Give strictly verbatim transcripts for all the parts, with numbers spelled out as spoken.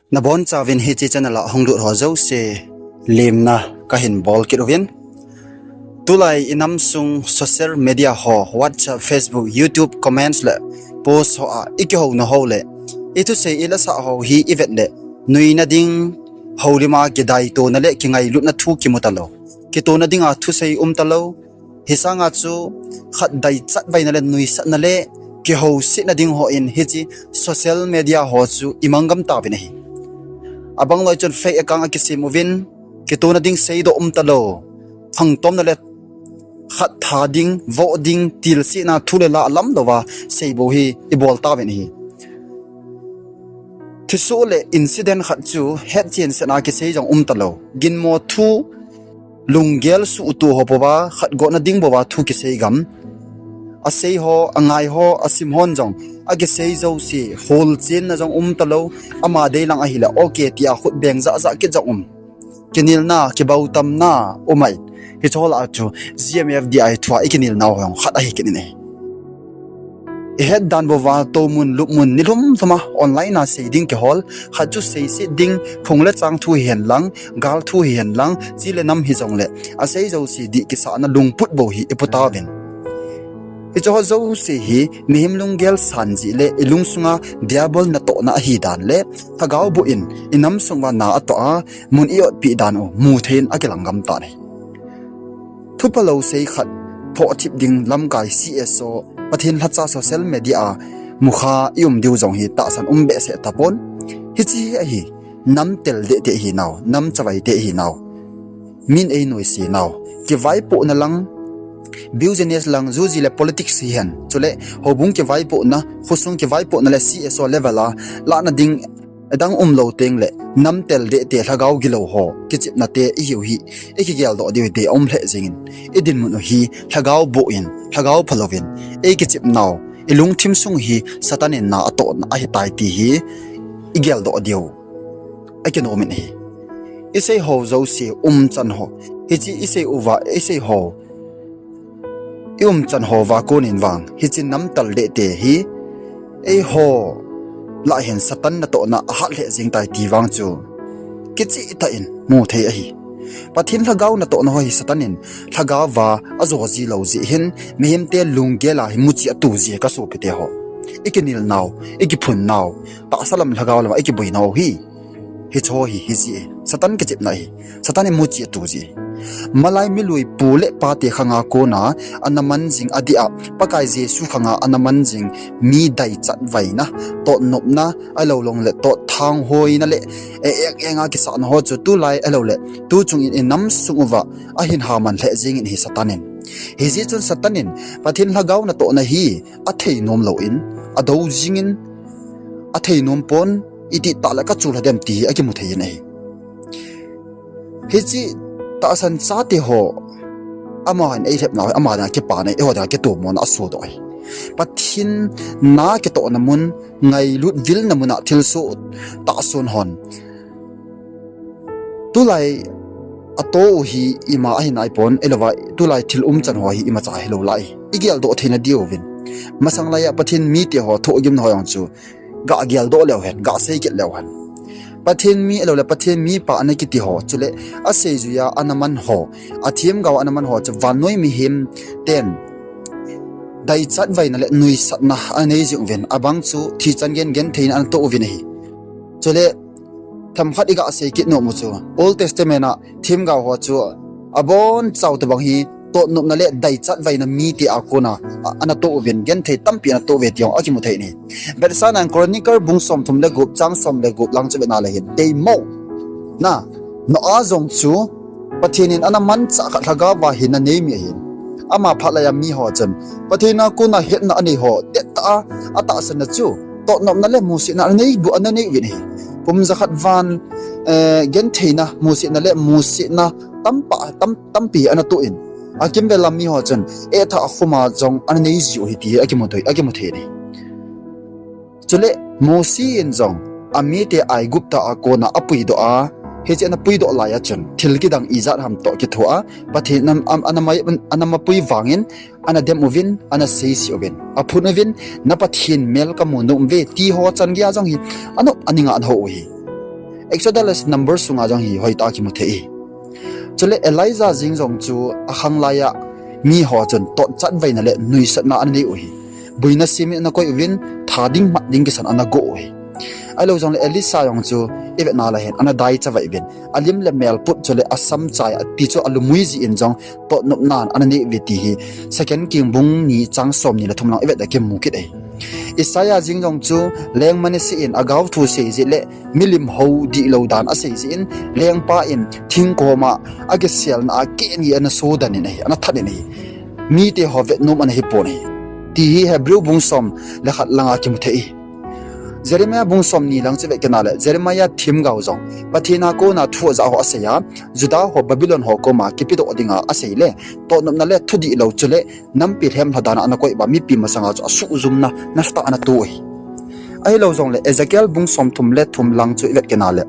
Nabonchauvin hiche channel a hung lut ho jouse lemna kahin bol kit uvin. Tulai inam sung social media ho, WhatsApp, Facebook, YouTube comments le post ho a ikihouna ho le ithusei ilasah ho hi ivet le nuina ding, houlima kidaitona le kingailutna thu kimu talou. Kitona dinga thusei um talou. Hisanga chu khat daichatvaina le nuisatna le kihousetna ding hon hiche social media ho chu imang gam tauvin ahi. Abang loi chun fake account akisem uvin, kitona ding seidoh um talou. Phangtomna le khat tha ding, voh ding, tilsehna thu le la lam louva seibou hi ibol tauvin ahi. Thusoh le incident khat chu hetchen sena kisei jong um talou. Ginmo thu, lunggel suhtoh ho pouva khat gotna ding bouva thu kisei gam. Asei ho, angai ho, asim hon jong akisei jouse holchenna jong um talou. Ama deilang ahile okay tia khut beng jahjah kit jong um. Kinelna, kibautamna um ahi. Hiche ho lah a chu G M F D I thua ikinelnau jong khat ahi kit in ahi. Ihet dan bouva toumun lupmun nilhum lhum a online a sei ding kihol, khat chu seiset ding, phung le chang thu hihen lang, gal thu hihen lang, chi le nam hijongle asei jouse dih kisahna lungput bou hi ipu tauvin. Hiche ho jouse hi mihem lunggel san jeh le ilungsunga diabol natohna ahi dan le lhagao boh in inam sung uva na atoh a mun iotpeh dan u muthei in akilang gam tan ahi. Thuphalou sei khat phohthip ding lamkai C S O, Pathen lhacha social media a mukha ium diu jong hi tahsan um behseh tapon. Hiche hi ahi, nam tel dehteh hinau, nam chavai teh hinau, min einuisat nau, kivaipohna lang, business lang, juji le politics hihen, chule houbung kivaipohna, khosung kivaipohna le C S O level a lahna ding dang umlou tengle nam tel dehteh lhagao gilou ho kichepnate ihiu hi ikigeldoh diu hi deium lheh jengin, idinmun u hi lhagao boh in, lhagao phalouvin, eikichepnau, ilungthim sung hi Satan in na atohna ahitai ti hi igeldoh diu akinom in ahi. Isei ho jouse umchan ho, hiche isei uva isei ho, iumchan houva konin vang hiche nam tel dehteh hi eiho lah hin Satan natohna ahat lheh jeng tai ti vang chu kichehtah in muthei ahi. Pathen lhagao natohna ho hi Satan in lhagao va ajo ji lou jeh hin mihemte lunggel a hi muchi atu ji kasopite ho, ikinelnau, ikiphunnau, tahsa lam lhagao lam a ikiboinau hi hiche ho hi hijeh e. Satan kichepna ahi. Satan in muchi atu ji. Malai milui pu le pate khanga kona ana man jing adeh a, Pakai Jesu khanga ana man jing mi daichatvaina, totnopna, ahilouleh totthanhoina le e-ek enga kisahna ho chu tulai ahilouleh tuchung in inam sung uva ahin haman lheh jengin ahi Satan in. Hijeh chun Satan in Pathen lhagao natohna hi athei nom louvin, adou jingin, athei nom pon, itih tah le kachulha dem ti hi akimu thei in ahi. Hiche tahsan chate ho, amahin eilhepnau hi ama dinga kipana, eiho dinga kitomona asodoh ahi. Pathen na kitohna mun, ngailut vilna mun a thilsoh tahsan hon tulai atoh u hi ima ahi naipon, ahilouva tulai thil umchan ho hi imacha hilou lai. Igeldoh theina diuvin, masang laiya Pathen mite ho thohgimna ho jong chu gageldoh leu hen, gasei kit leu hen. Pathen mi ahiloule Pathen mipa ana kiti ho, chule aseijuiya ana man ho, athemgao ana man ho chu vannoi mihem ten daichatvaina le nuisatna anei jing uvin, abang chu thichan gen gentheina anatoh uvin ahi. Chule themkhat igasei kit nom u chu Old Testament a themgao ho chu abonchau tobang hi totnopna le daichatvaina mite a kona anatoh uvin, genthei tampi anatoh uve ti jong akimu thei in ahi. Vetsahnan Chronicle bung somthum le gup chang som le gup lang chu vetna le hin deimo na, Noah jong chu Pathen in ana manchah khat lhagaova hin anei mi ahin, ama phat laiya miho chun Pathen a kona hetna anei ho dettah a atahsanna chu totnopna le musetna anei bu ananei uvin ahi. Kum jakhat van gentheina, musetna le musetna tampi anatoh in, akimvel a miho chun etha khuma jong ananei jiu ahi ti akimu thei in ahi. Chule Mosi in jong amite Aigupta a kona apuidoh a, hiche anapuidoh laiya chun thil kidang ijat ham toh kithoa, Pathen in anamapui vangin anadem uvin, anaseise uvin, aphun uvin, na Pathen mel kamu nom uve ti ho chan geiya jong hi anop aninga anahou u ahi. Exodus le Numbers sunga jong hi hoitah a kimu thei hi. Chule Elijah jeng jong chu akhang laiya miho chun totchat vaina le nuisatna ana nei u hi. Buina semin ana koi uvin, tha ding mat ding kisan ana go u hi. Ahilou jongle Elisha jong chu ivetna le hin ana daicha vai uvin, alim le mel put chule asam chai ati chu alumui jeh in jong totnopnan ana nei uve ti hi Second King bung ni chang somni le thum lang ivet le kimu kit ahi. Isaiah jeng jong chu leng Manasseh in agao thu sei jeh le milim hou dihlou dan asei jeh in lengpa in thingkoma akiselna a keni ana sodan in ahi, ana that in ahi. Mite ho vetnom ana hipon ahi. Ti hi Hebrew bung som le khat langa kimu thei hi. Jeremiah bung somni lang chu vet kit na le Jeremiah themgao jong Pathen a kona thu ajah ho asei a, Judah ho Babylon ho koma kipedoh dinga asei le totnopna le thudihlou chule nampi lhem lha dana ana koi uva mipi masanga chu asuhjumna nasatah ana to ahi. Ahilou jongle Ezekiel bung somthum le thum lang chu ivet kit na le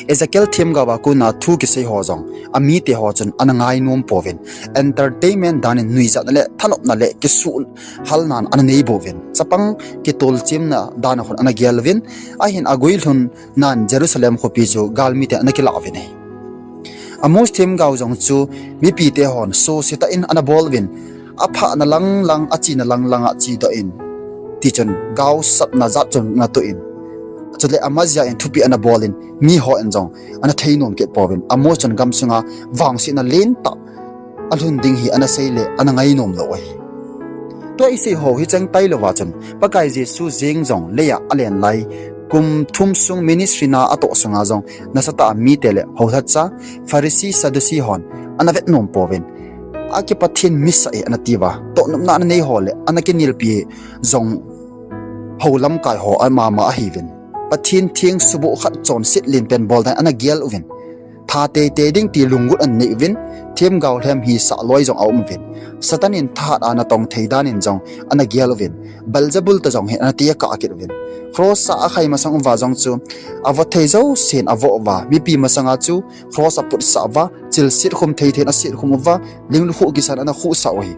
Ezekiel themgao a kona thu kisei ho jong amite ho chun ana ngainom pouvin, entertainment dan in nuijatna le thanopna le kisuhhalnan ana nei bouvin, chapang kitolchimna dan a khun ana gel uvin, ahin aguilhunnan Jerusalem khopi chu galmite ana kilah uvin ahi. Amos themgao jong chu mipite hon sose tah in ana bol uvin, aphahna lang lang, achena lang lang a chedoh in, tichun gaosapna jat chun ana toh in, chule ama jeh in thupeh ana bol in, miho in jong ana theinom kit pouvin, Amos chun gamsunga vangsetna lentah alhun ding hi ana sei le ana ngainom lou ahi. Tua isei ho hi cheng tailouva chun Pakai Jesu jeng jong leiya alen lai kum thum sung ministry na atoh sunga jong nasatah a mite le houlhatcha Pharisee Sadducee hon ana vetnom pouvin, akipathen misa e ana tiuva, totnopna ana nei ho le ana kinelpi jong hou lamkai ho amama ahiuvin, Pathen theng suboh khat chonset lenpen bol dan ana gel uvin, tha teitei ding ti lunggel ana nei uvin, themgao lhem hisah loi jong aum uvin, Satan in thahat a natong thei dan in jong ana gel uvin, Beelzebul toh jong hi ana tekah kit uvin, cross a akhai masang uva jong chu avoh thei jousen avoh uva, mipi masanga chu cross a aputsah uva, chilset khum thei thei in aset khum uva, linglukhuh kisan ana khuhsah u ahi.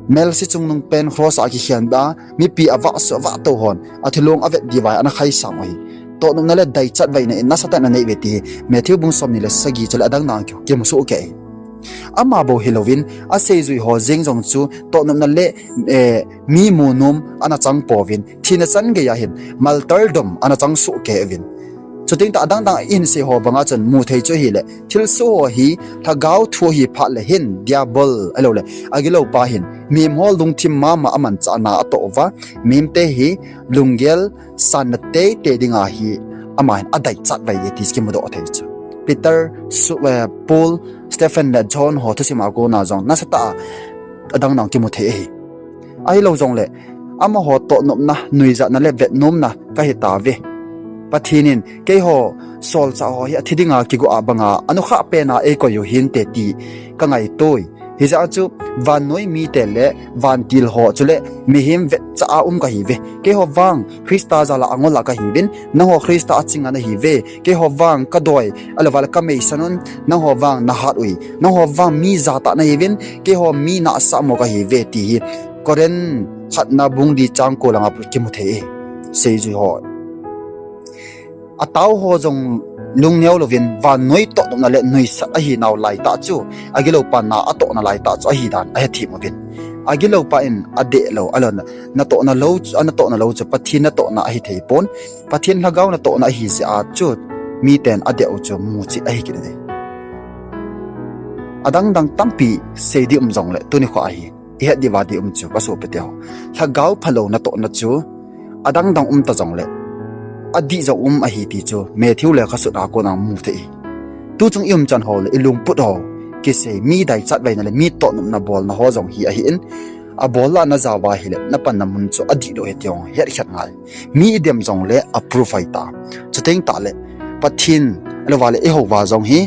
Melse chungnung pen cross a akikhen beh a, mipi avahsoh avahtou hon athilong avet diuva ana khaisang u ahi. Totnopna le daichat vaina in nasatah in ana nei uve ti hi Matthew bung somni le sagi chule adang dang kimu soh kei ahi. Ama bou hilouvin aseijui ho jeng jong chu totnopna le mi munom ana chang pouvin, thina chan geiya hin martyrdom ana chang soh kei uvin. Chuteng tah adang dang in sei ho banga chun mu thei chu ahile, thilsoh ho hi lhagao thu ahi phat le hin Diabol ahiloule agiloupa hin mihem ho lungthim mama amanchahna atoh uva, mihemte hi lunggel sanna teitei dinga hi ama hin adaichat vai e ti kimudoh thei chu. Peter, Paul, Stephen le John ho thusima kona jong nasatah a adang dang kimu thei ahi. Ahilou jongle amaho tohnopna, nuijatna le vetnomna kahitauve. Pathen in keiho solchah ho hi athi dinga kigo a banga anukhah pena eikoi u hinte ti kangaitoi. Hijeh a chu vannoi mite le vantil ho chule mihem vetchah a um kahiuve. Keiho vang Christa jala angol a kahiuvin, nangho Christa achinga nahiuve. Keiho vang kadoi ahiloule kameisan un, nangho vang nahat ui. Nangho vang mi jatah nahiuvin, keiho mi nahsahmo kahiuve ti hi Corinth khatna bung li chang ko langa kimu thei e. Seijui ho, atao ho jong lungneo louvin vannoi tohnopna le nuisat ahinau laitah chu, agiloupa na atohna laitah chu ahidan ahethem uvin. Agiloupa in adehlou, ahiloule natohna lou chu, anatohna lou chu Pathen natohna ahitheipon, Pathen lhagao natohna ahijeh a chu miten adeh u chu muchet ahikit uve. Adang dang tampi seiding um jongle tuni khoa hi ihet diuva ding um chu kasopiteho, lhagao phalou natohna chu adang dang umta jongle adih jong um ahi ti chu Matthew lekhasun a kona mu thei hi. Tuchung iumchan ho le ilungput ho kisei, mi daichat vaina le mi tohnopna bolna ho jong hi ahin, abol la najao va hile napanna mun chu adihdoh ahi ti jong hetkhen ngai. Mi idem jongle approve ahitai. Chuteng tahle Pathen ahilouva le ihouva jong hi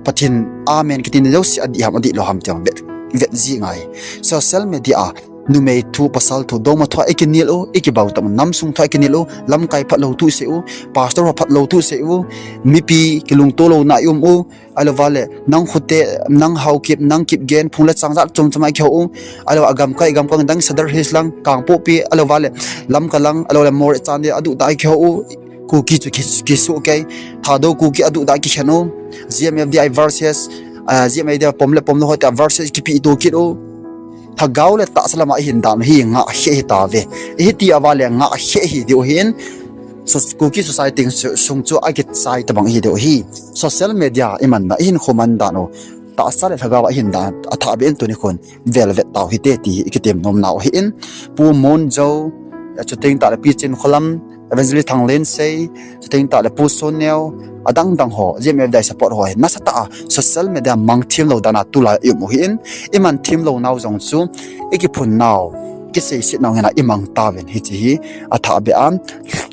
Pathen amen kitina jouse adih ham adihlou ham ti jong vet, vetji ngai. Social media a numei thu, pasal thu, dongma thua ikinel u, ikibautam u, namsung thua ikinel u, lamkai phatlou thu isei u, pastor ho phatlou thu isei u, mipi kilungto louna ium u, ahilouva le nang khute, nang Haokip, nang Kipgen, phung le chang jat chom choma ikihou u, ahilou agamkai, gamkai dang Sadar Hills lang, Kangpokpi, ahilouva le Lamka lang, ahiloule Moreh Chandel aduhda ikihou u, Kuki chu ki, kisuh kei. Thadou Kuki aduhdah kikhen u. G M F D I versus, ah, G M F D I pom le pom lou ho tia versus kipeto kit u. Lhagao le tahsa lama ihin dan u hi ngah khe hitauve. Hiti a vale ngah khe hi diu hin. So, Kuki society sung chu akichai tabang hi diu hi. Social media imanna, ihinkho man dan u, tahsa le lhagao a ihin dan athahbeh in tuni khun velvet tau hite ti ikitem nomnau hin. Pu Monjo, chuteng tah le Pi Chinkholam, Evangelist Thanglensei, chuteng tah le Pu Sonneo, adang dang ho, G M F D I support ho hi nasatah a social media mang thim lou dan a tulai i um u hin, iman thim lou nau jong chu, ikiphun nau, kiseiset nau ngen a imang tauvin hiche hi athahbeh a,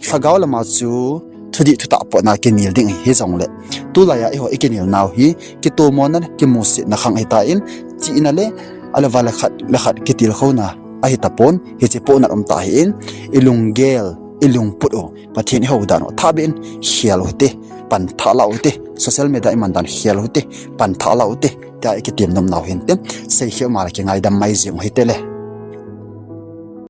lhagao lama chu thudih thutah potna kinel ding hi jongle, tulai a eiho ikinel nau hi kitomona le kimusetna khang ahitan, chihna le, ale vale khat le khat kitilkhouna ahitapon, hiche pohnat umtah hin, ilunggel, ilungput u, Pathen ihou dan u athahbeh in khel u hite, panthah lah u hite, social media iman dan khel u hite, panthah lah u hite, tia ikitem nomnau hinte, seikhel ma le kingaidam mai jing u hitele.